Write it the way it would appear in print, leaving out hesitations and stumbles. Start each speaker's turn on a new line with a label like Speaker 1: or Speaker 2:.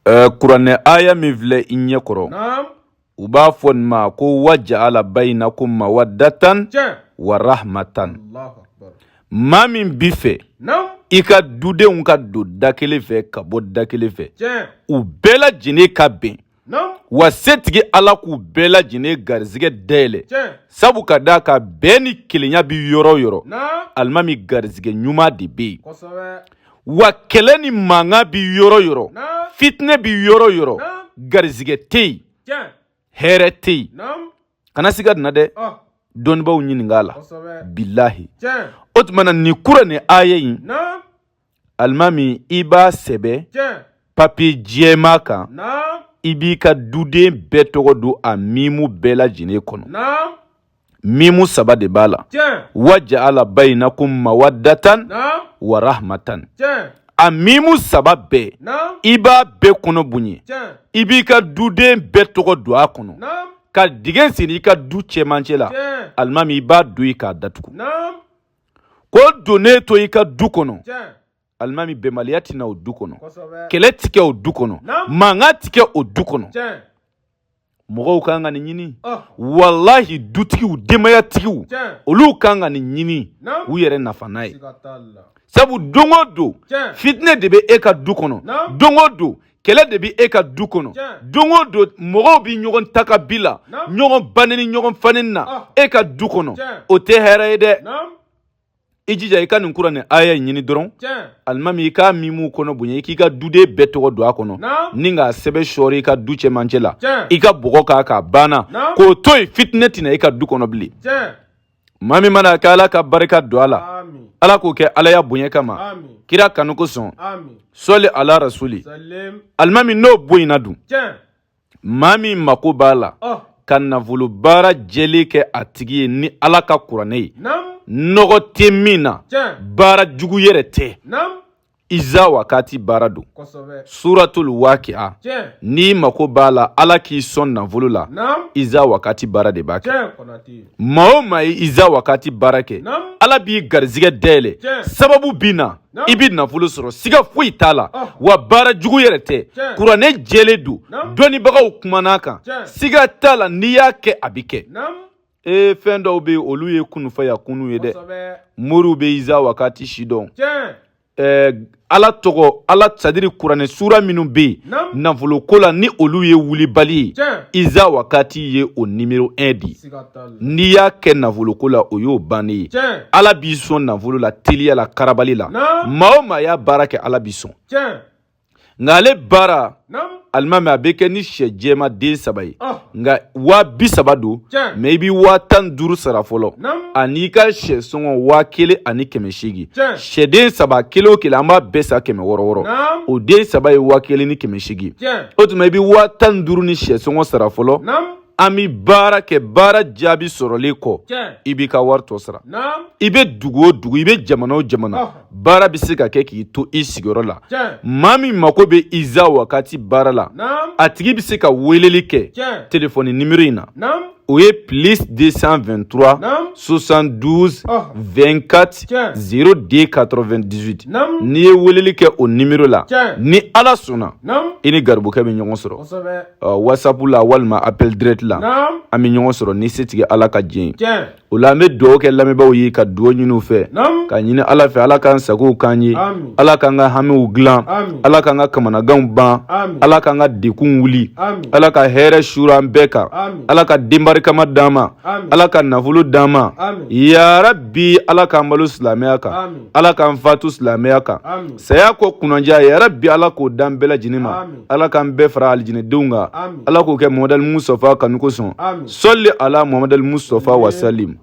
Speaker 1: Kuranɛ aya min filɛ i ɲɛ kɔrɔ, u b'a fɔ nin ma ko wajaala bayinakum mawaddatan wa rahmatan. Maa min b'i fɛ i ka dudenw ka don da kelen fɛ ka bɔ da kelen fɛ, u bɛɛ lajɛlen ka bɛn, wa setigi Ala k'u bɛɛ lajɛlen garisɛgɛ dayɛlɛ, sabu ka d'a kan bɛn ni kelenya bɛ yɔrɔ o yɔrɔ, alimami garisɛgɛ ɲuman de bɛ yen. Wa kɛlɛ ni mankan bɛ yɔrɔ o yɔrɔ, fitinɛ bɛ yɔrɔ o yɔrɔ, garisɛgɛ tɛ yen, hɛrɛ tɛ yen. Kana siga nin na dɛ, dɔnnibaaw ɲininka a la, bilahi. O tuma na nin kuranɛ aya in, alimami, i b'a sɛbɛn papiye jɛman kan, i b'i ka duden bɛɛ tɔgɔ don a mimu bɛɛ lajɛlen kɔnɔ. Mimu saba de b'a la. Wajaala bayinakum mawaddatan wa rahmatan. A mimu saba bɛɛ, i b'a bɛɛ kɔnɔ bonya, i b'i ka duden bɛɛ tɔgɔ don a kɔnɔ, ka dingɛ sen i ka du cɛmancɛ la. Alimami, i b'a don i k'a datugu k'o donnen to i ka du kɔnɔ. Alimami, bɛnbaliya tɛ na o du kɔnɔ, kɛlɛ tɛ kɛ o du kɔnɔ, mankan tɛ kɛ o du kɔnɔ. Mɔgɔw kan ka nin ɲini. Walahi, dutigiw, denbayatigiw, olu kan ka nin ɲini k'u yɛrɛ nafa n'a ye, sabu don o don fitinɛ de bɛ e ka du kɔnɔ, don o don kɛlɛ de bɛ e ka du kɔnɔ, don o don mɔgɔw bɛ ɲɔgɔn ta ka bi la, ɲɔgɔn baneni, ɲɔgɔn faneni na e ka du kɔnɔ. O tɛ hɛrɛ ye dɛ. I jija i ka nin kuranɛ aya in ɲini dɔrɔn. Alimami, i k'a mimu kɔnɔ bonya, i k'i ka duden bɛɛ tɔgɔ don a kɔnɔ ni k'a sɛbɛn sɔɔri i ka du cɛmancɛ la, i ka bɔgɔ k'a kan, banna. K'o to yen, fitinɛ tɛ na i ka du kɔnɔ bilen. Maa min mana kɛ, Ala ka barika don a la. Ala k'o kɛ Alaya bonya kama, kira kanu kosɔn. Sɔli ala rasuli. Alimami, n'o bonyana dun, maa min mako b'a la ka nafolo baara jɛlen kɛ a tigi ye ni Ala ka kuranɛ ye, nɔgɔ tɛ min na, baara jugu yɛrɛ tɛ, iza wakati baara don, suratul waki'a. N'i mako b'a la Ala k'i sɔn nafolo la, iza wakati baara de b'a kɛ. Maa o maa ye iza wakati baara kɛ, Ala b'i garizigɛ dayɛlɛ, sababu bɛ na, i bɛ nafolo sɔrɔ, siga foyi t'a la. Wa baara jugu yɛrɛ tɛ, kuranɛ jɛlen don, dɔnnibagaw kumana kan, siga t'a la, n'i y'a kɛ a bɛ kɛ. Ee, fɛn dɔw bɛ yen, olu ye kunufaya kunu ye dɛ. Moriw bɛ iza wakati si dɔn. Ala tɔgɔ, Ala, c'est-à-dire kuranɛ sura minnu bɛ yen nafolo ko la, ni olu ye wulibali ye, iza wakati ye o numéro 1 di. N'i y'a kɛ nafolo ko la, o y'o bannen ye. Ala b'i sɔn nafolo la teliya la, karabali la. Maa o maa y'a baara kɛ, Ala b'i sɔn. Nka ale baara, alimami, a bɛ kɛ ni sɛ jɛma den saba ye. Nka 30.000 don, mais i bɛ 15.000 sara fɔlɔ, ani i ka sɛ sɔngɔ 1800. Sɛden saba kelen o kelen, an b'a bɛɛ san 600 600. O den saba ye 1800. O tuma i bɛ 15.000 ni sɛ sɔngɔ sara fɔlɔ. An bɛ baara kɛ, baara jaabi sɔrɔlen kɔ, i b'i ka wari tɔ sara. I bɛ dugu o dugu, i bɛ jamana o jamana, baara bɛ se ka kɛ k'i to i sigiyɔrɔ la. Maa min mako bɛ iza wakati baara la, a tigi bɛ se ka weleli kɛ telefɔni nimero in na, o ye plus 223 72 24 02 98. N'i ye weleli kɛ o nimero la, ni Ala sɔnna, i ni garibukɛ bɛ ɲɔgɔn sɔrɔ WhatsApp la walima appel direct la. An bɛ ɲɔgɔn sɔrɔ ni setigi Ala ka diɲɛ ye. O la an bɛ dugawu kɛ lamɛnbaaw ye, ka dugawu ɲini u fɛ, ka ɲini Ala fɛ, Ala k'an sagow k'an ye, Ala k'an ka hamiw dilan, Ala k'an ka kamanaganw ban, Ala k'an ka dekunw wuli, Ala ka hɛrɛ suuru an bɛɛ kan, Ala ka den barikama d'an ma, Ala ka nafolo d'an ma. Yarabi, Ala k'an balo silamɛya kan, Ala k'an fatu silamɛya kan, saya kɔ kunnandiya, yarabi, Ala k'o d'an bɛɛ lajɛlen ma. Ala k'an bɛɛ fara alijinɛdenw kan. Ala k'o kɛ Muhamadu Mustafa kanu kosɔn. Sɔli ala Muhamadu Mustafa wasalim.